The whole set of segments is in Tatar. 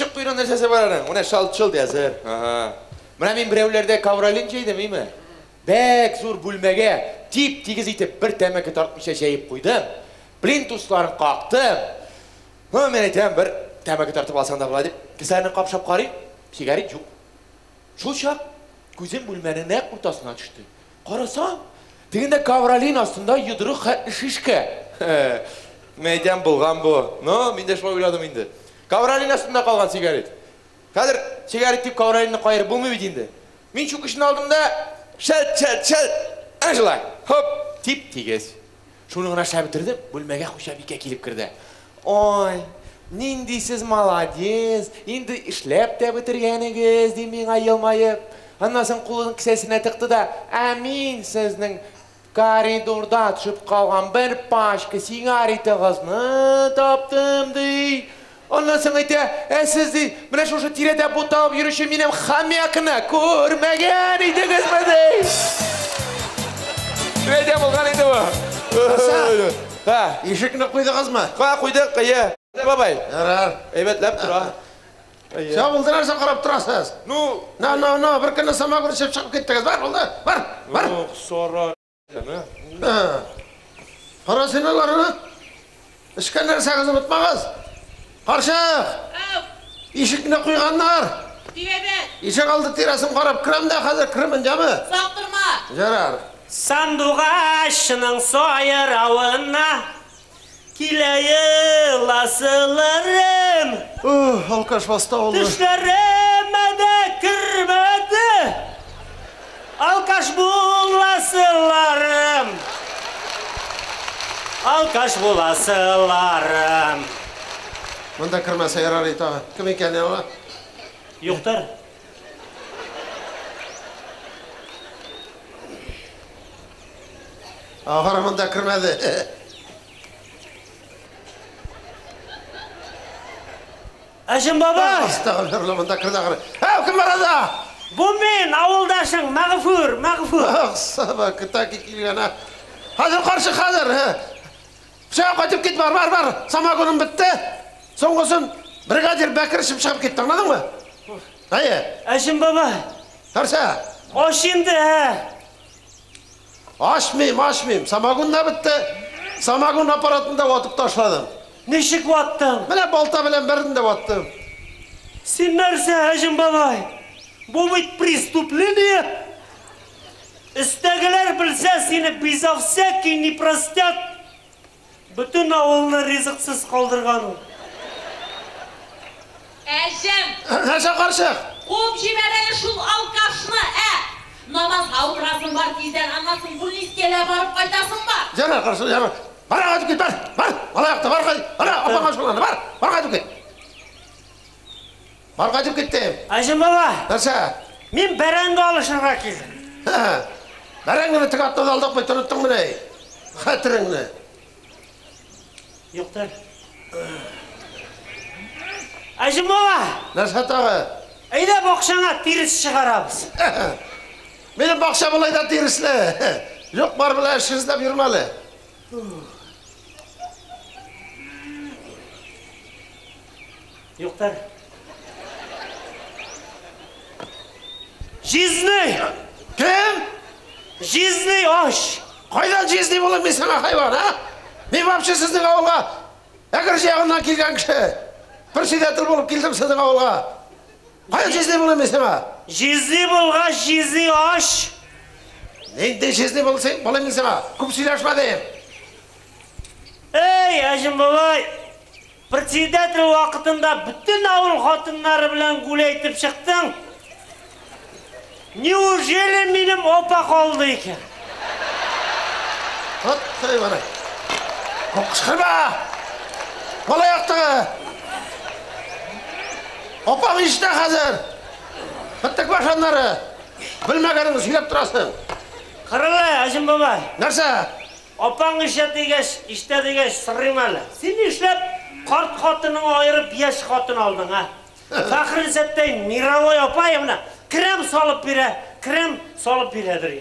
Ишек куйган нәрсәсе бар аның? Менә шалт-шолт әзер. Ага. Менә мин берәүләрдә ковролин җәйдем, име? Бәк зур бүлмәгә тип-тигез итеп бер тәмәке тартмыйча җәеп куйдым. Плинтусларын кактым. Ну, мин әйтәм, бер тәмәке тартып алсаң да була дип, кесәне капшап карыйм, сигарет юк. Шул чак күзем бүлмәнең нәкъ уртасына төште. Карасам, тегендә ковролин астында йодрык хәтле шишкә. Мин әйтәм, булган бу. Ну, мин дә шулай уйладым инде. Ковролин астында калган сигарет. Хәзер сигарет дип ковролинны каерып булмый бит инде. Мин чүкечне алдым да, шәлт, шәлт, шәлт, әнә шулай, хоп, тип-тигез. Шуны гына эшләп бетердем, бүлмәгә хуҗабикә килеп керде. Ой, нинди сез молодец, инде эшләп тә бетергәнегез, ди миңа елмаеп. Аннан соң кулын кесәсенә тыкты да, ә мин сезнең коридорда төшеп калган бер пачка сигаретыгызны таптым, ди. Аннан соң әйтә, ә сез, ди, менә шушы тирәдә буталып йөрүче минем хомякны күрмәгән идегезме, ди. Әйтә булган инде бу. Ха. Ишекне куйдыгызмы? Ха, куйдык, әйе. Бабай. Ярар. Әйбәтләп тора. Әйе. Сә булды нәрсә карап торасыз? Ну, На, на, на, бер көнне самогон эчеп чыгып киттегез. Бар, булды. Бар, бар. ну, сора. Ха. Кара син аларны. Эчкән нәрсәгезне онытмагыз. Карчык, Әү, ишекне куйганнар. тибәбәт, Ишек алды тирәсен карап керәм дә хәзер кермен, яме? сак торма. Ярар. Сандугачның сайравына килә еласыларым. Ух, алкаш баста oldu. Төшләремә дә кермәде. Алкаш буласыларым. Алкаш буласыларым. Монда кермәсә ярар иде тагы. Кем икән ул? Юктыр. Ахыры монда кермәде. Әҗем бабай, Астагфирулла, монда керде ахыры. Әу, кем бар анда? бу мин авылдашың Мәгъфүр, Мәгъфүр. Ах, собака, так и килгән, а. Хәзер каршы, хәзер. Все, кайтып кит, бар, бар, бар. Самогоным бетте. Соңгысын бригадир Бәкер эчеп чыгып китте, аңладыңмы? Әйе, Әҗем бабай, нәрсә? аш инде, ә. Ачмыйм, ачмыйм. Самогон да бетте. Самогон аппаратын да ватып ташладым. Ничек ваттың? Менә балта белән берден дә ваттым. Син нәрсә, Әҗем бабай? Бу бит преступление. Өстәгеләр белсә, сине безо всякий не простят. Бөтен авылны ризыксыз калдырган ул. Әҗем, Нәрсә карчык? куып җибәр әле шул алкашны, ә? Намазга утырасың бар тиздән, аннан соң бүлнискәлә барып кайтасың бар. Ярар, карчык, ярар. Бар, кайтып кит, бар, бар. Бала якта, бар, кайт. Ана, апаңа шуланы, бар. Бар, кайтып кит. Бар, кайтып киттем. Әҗем бабай, Нәрсә? мин бәрәңге алышырга килдем. Бәрәңгене теге атнада алдык бит, оныттың мени? Хәтереңне. Юктыр. Әҗем бабай, Нәрсә тагы? әйдә бакчаңа тирес чыгарабыз. Минем бакча болай да тиресле. Юк бар белән эш эзләп йөрмә әле. Юктыр. Җизни! Кем? Җизни аш! Кайдан җизни булам мин сиңа хайван, а? Мин вообще сезнең авылга Әгерҗе ягыннан килгән кеше. Председатель булып килдем сезнең авылга. Кайдан җизни булам мин сиңа? Җизни булгач, җизни аш! Нинди җизни булсың, булам мин сиңа? Күп сөйләшмә дим. Эй, Әҗем бабай! Председатель вакытында бөтен авыл хатыннары белән гуләйтеп чыктың. Неужели минем опа калды икән? Вот хайваны. Күп кычкырма! Бала яктыгы! Апаң ишетә хәзер. Беттек баш аннары. Белмәгәнеңне сөйләп торасың. Кырылы, Әҗем бабай. Нәрсә? Апаң эшә дигәч, иштә дигәч, сорыйм әле. Син нишләп карт хатыныңа аерып яшь хатын алдың, а? Фәхризәттәй мировой апай менә крем салып бирә, крем салып бирәдер.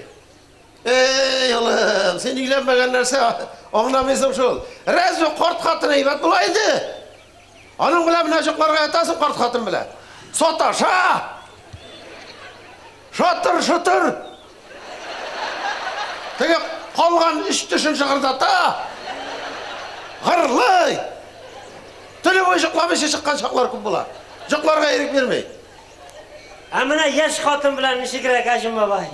Эй, улым, син өйләнмәгән нәрсә аңламыйсың шул. Разве карт хатын әйбәт була инде? Аның белән менә йокларга ятасың, карт хатын белән. Саташа! Шатыр-шытыр! Теге калган өч тешен шыгырдата! Гырлый! Төне буе йокламыйча чыккан чаклар күп була. Йокларга ирек бирми. Ә менә яшь хатын белән ничегрәк, Әҗем бабай?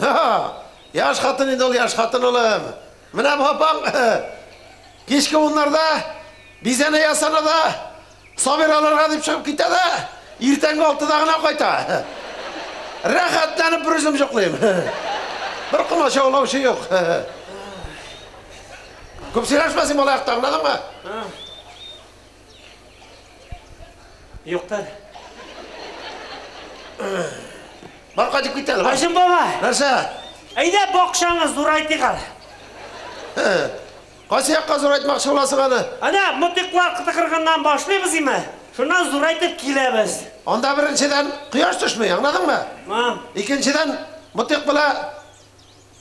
Яшь хатын инде ул, яшь хатын, улым. Менә бу апаң кичке уннарда бизәнә ясана да Сабир алырга дип чыгып китә дә, иртәнге 6-да гына кайта. Рәхәтләнеп бер үзем йоклыйм. Бер комачаулаучы юк. Күп сөйләшмә син бала якта, аңладыңмы? Юктыр. Бар, кайтып кит әле. Әҗем бабай. Нәрсә? Әйдә бакчаңны зурайтыйк әле. Кайсы якка зурайтмакчы буласың аны? Әнә, мотыклар тыкырыгыннан башлыйбыз име? Шуннан зурайтып киләбез. Анда беренчедән кояш төшми, аңладыңмы? Икенчедән, мотык белән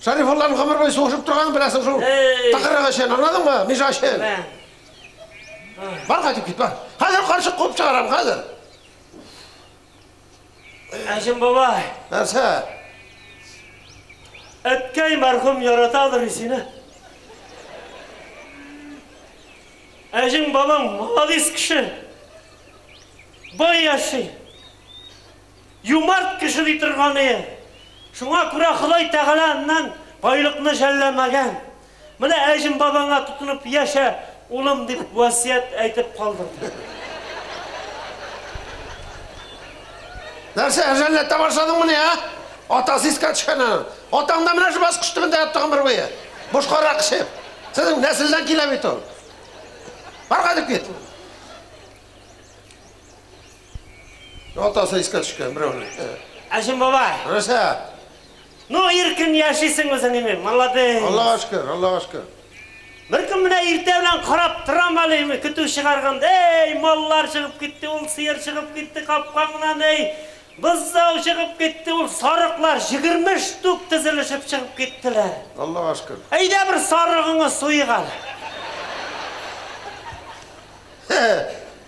Шәрифулланың гомер буе сугышып торганын беләсең шул. Тыкырык өчен, аңладыңмы? Миша өчен. Бар, кайтып кит, бар. Хәзер карчык куып чыгарам, хәзер. Әҗем бабай. Нәрсә? Әткәй мәрхүм яратадыр сине. Әҗем бабаң молодец кеше. Бай яши. Юмарт кеше ди торган ие. Шуңа күрә Ходай Тәгалә аннан байлыкны жәлләмәгән. Менә Әҗем бабаңа тотынып яшә, улым, дип васыять әйтеп калдырды. Нәрсә, жәлләтә башладыңмыни, ә? Атасы искә төшкән аның. Атаң да менә шул баскыч төбендә ятты гомер буе. Бушка аракы эчеп. Сезнең нәселдән килә бит ул. Бар, кайтып кит. Атасы искә төшкән берәүнең. Әҗем бабай. Нәрсә? Ну, иркен яшисең үзең инде, молодец. Аллага шөкер, Аллага шөкер. Бер көн менә иртә белән карап торам әле, көтү чыгарганда, эй, маллар чыгып китте, ул сыер чыгып китте капкаңнан, эй, бозау чыгып китте, ул сарыклар 20 штук тезелешеп чыгып киттеләр. Аллага шөкер. Әйдә бер сарыгыңны суйык әле.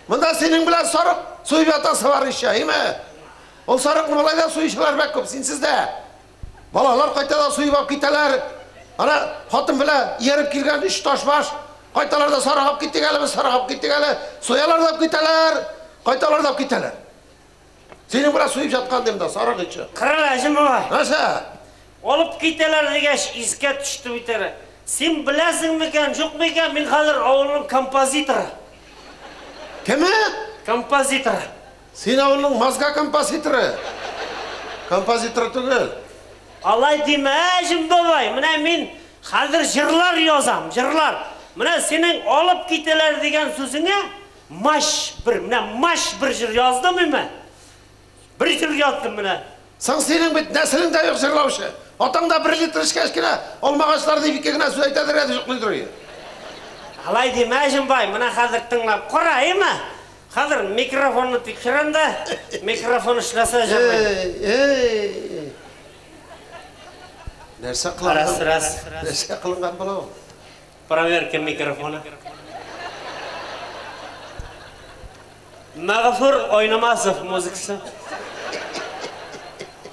Монда синең белән сарык суеп ятасы бар ич, әйме? Ул сарыкны болай да суючылар бик күп, синсез дә. Балалар кайта да суеп алып китәләр. Ана хатын белән ияреп килгән өч ташбаш кайталар да сарык алып киттек әле, без сарык алып киттек әле. Суялар да алып китәләр, кайталар да алып китәләр. Синең белән суеп яткан дим дә, сарык иче. Кырыл, Әҗем бабай. Нәрсә? Алып китәләр дигәч, искә төште бит әле. Син беләсең микән, юк микән, мин хәзер авылның композиторы. Кеме? Композиторы. Син авылның мазга композиторы. Композиторы түгел. Алай димә, Әҗем бабай. Менә мин хәзер җырлар язам, җырлар. Менә синең алып китәләр дигән сүзеңә маш бер, менә маш бер җыр яздым име? Бер җыр яздым менә. Соң синең бит нәселең дә юк җырлаучы. Атаң да бер литр эчкәч кенә алмагачлар дип ике генә сүз әйтәдер әле йоклыйдыр ие. Алай димә, Әҗем бай, менә хәзер тыңлап кара, әйме? Хәзер микрофонны тикшерәм дә, микрофон эшләсә җырлыйм. Эй, эй. Нәрсә кыланган? Раз, раз. Нәрсә кылынган була ул? Проверка микрофона. Мәгъфур Ойнамасов музыкасы.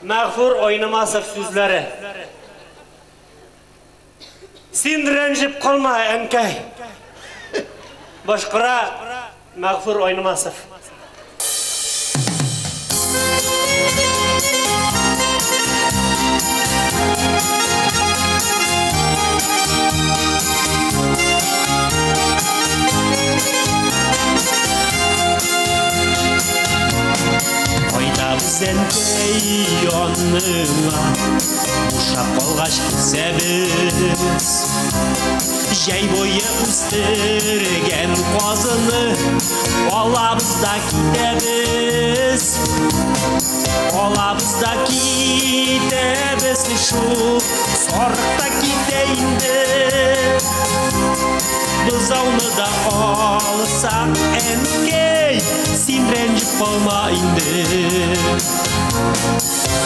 Мәгъфур Ойнамасов сүзләре. Син рәнҗеп калма, әнкәй. Башкара Мәгъфур Ойнамасов. Кайтабыз, әнкәй, яныңа, бушап калгач кисәбез. Җәй буе үстергән казыны алабыз да китәбез. Алабыз да китәбез, шул сарык та китә инде. Бозауны да алсак, әнкәй, син рәнҗеп калма инде.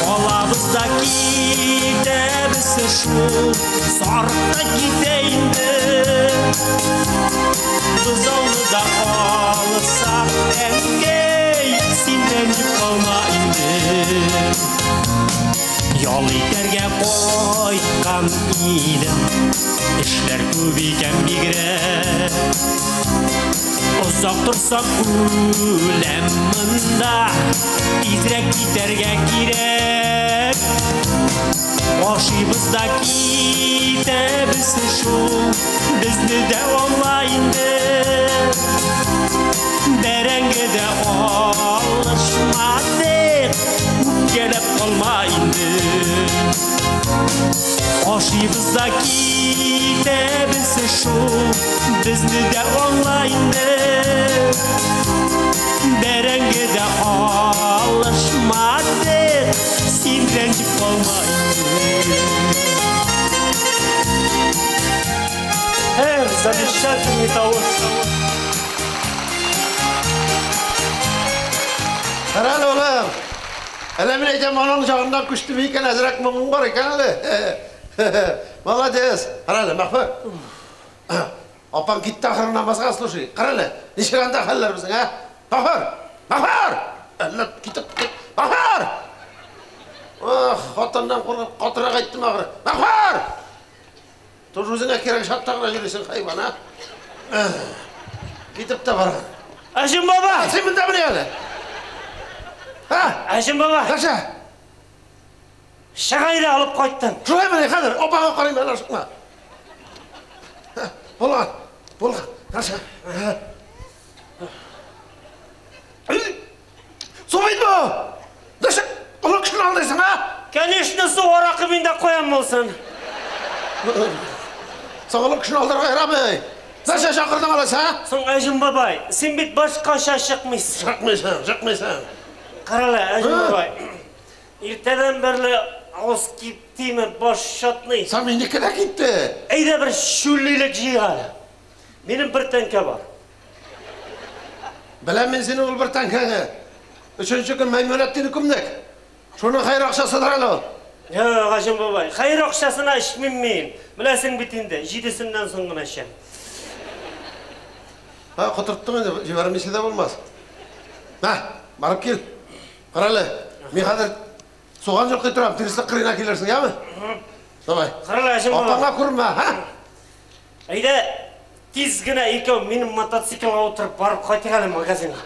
Алабыз да китәбез шул, сарык та китә инде. Бозауны да алсак, әнкәй, син рәнҗеп калма инде. Ял итәргә кайткан идем, эшләр күп икән бигрәк. Озак торсам үләм монда, тизрәк китәргә кирәк. Ашыйбыз да китәбез шул, безне дә аңла инде. Бәрәңге дә алышмадык, үпкәләп калма инде. Ашыйбыз да китәбез шул, безне дә аңла инде. Бәрәңге дә алышмадык, син рәнҗеп калма инде. Эх, замечательный тавыш. Карале, улым. Әле мин әйтәм, аның җагыннан күчтем икән, әзрәк моңың бар икән әле. Молодец. Карале, Мәхфүр. Апаң китте ахыры намазга, слушай. Карале, ничек анда хәлләр безнең, ә? Мәхфүр! Мәхфүр! Әллә китеп, Мәхфүр! Ох, хатыннан куркып, катырак әйттем ахыры. Мәхфүр! Тоже үзеңә кирәк чакта гына йөрисең, хайван, а? Китеп тә барган. Әҗем баба! Син монда менә әле. Ха? Әҗем баба! Нәрсә? Чыгайда алып кайттым. Шулай менә хәзер, апаңа карыйм әле, ашыкма. Булган, булган. Нәрсә? Су бит бу! Нәрсә? Олы кешене алдыйсың, а? Конечно, су аракы миндә каян булсын. Соң олы кешене алдарга ярамый. Нәрсә чакырдың алайса, а? Соң Әҗем бабай, син бит башкача чыкмыйсың. Чыкмыйсың, чыкмыйсың. Карале, Әҗем бабай. Иртәдән бирле авыз киптеме, баш чатный. Соң минеке дә китте. Әйдә бер шүллилек җыйк әле. Минем бер тәңкә бар. Беләм мин синең ул бер тәңкәңне. Өченче көн Мәймүнәттине күмдек. Шуның хәер акчасыдыр әле ул. Юк, Әҗем бабай, хәер акчасына эчмим мин. Беләсең бит инде, җидесеннән соң гына эчәм. Ха, котырттың инде, җибәрмичә дә булмас. Мә, барып кил. Карале, мин хәзер суган йолкый торам, тиреслек кырыена килерсең, яме? Давай. Карале, Әҗем бабай. Апаңа күрмә, ха? Әйдә, тиз генә икәү минем мотоциклга утырып барып кайтыйк әле магазинга.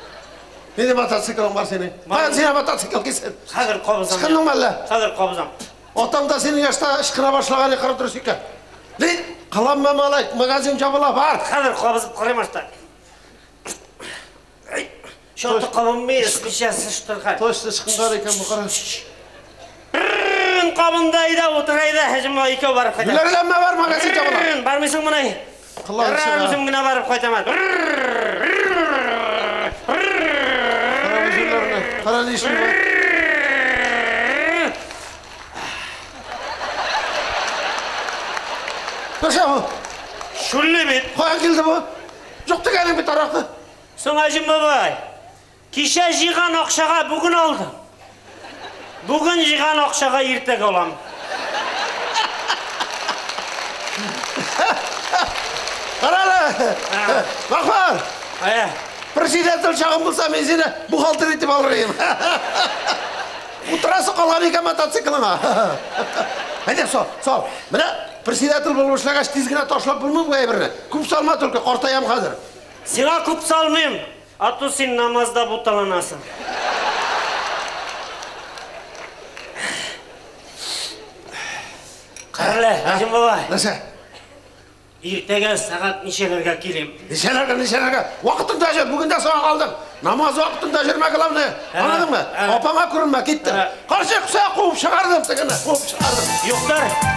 Нинди мотоциклың бар синең? Каян сиңа мотоцикл килсен? Хәзер кабызам. Ычкындыңмы әллә? Хәзер кабызам. Атаң да синең яшьтә ычкына башлаган икән, дөрес икән. Ни? Кыланма, малай, магазин жабыла, бар. Хәзер кабызып карыйм ашта. Чаты кабынмый, эчмичә сыштырган. Точно ычкынган икән бу, кара. Кабында әйдә, утыр әйдә, Әҗем бабай икәү барып кайтам. Юләрләнмә, бар, магазин жабыла. Бармыйсың моны? Кылан чыга. Үзем генә барып кайтам. Кара бу җирләрне. Кара ни эшли бу? Нәрсә бу? Шүлли бит. Каян килде бу? Юк дигәнең бит аракы. Соң Әҗем бабай, кичә җыйган акчага бүген алдым. Бүген җыйган акчага иртәгә алам. Карале! Мәхмәр! Ә. Председатель чагым булса, мин сине бухгалтер итеп алыр идем. Утырасы калган икән мотоциклыңа. Әйдә, сал, сал. Менә председатель булып эшләгәч, тиз генә ташлап булмый бу әйберне. Күп салма только, картаям хәзер. Сиңа күп салмыйм, а то син намазда буталанасың. Карале, Әҗем бабай. Нәрсә? Иртәгә сәгать ничәләргә килим? Ничәләргә, ничәләргә? Вакытында җөр, бүген дә соңга калдың. Намаз вакытында җөрмә, главное. Аңладыңмы? Апаңа күренмә, киттем. Карчык, сә куып чыгардым тегене, куып чыгардым. Юктыр.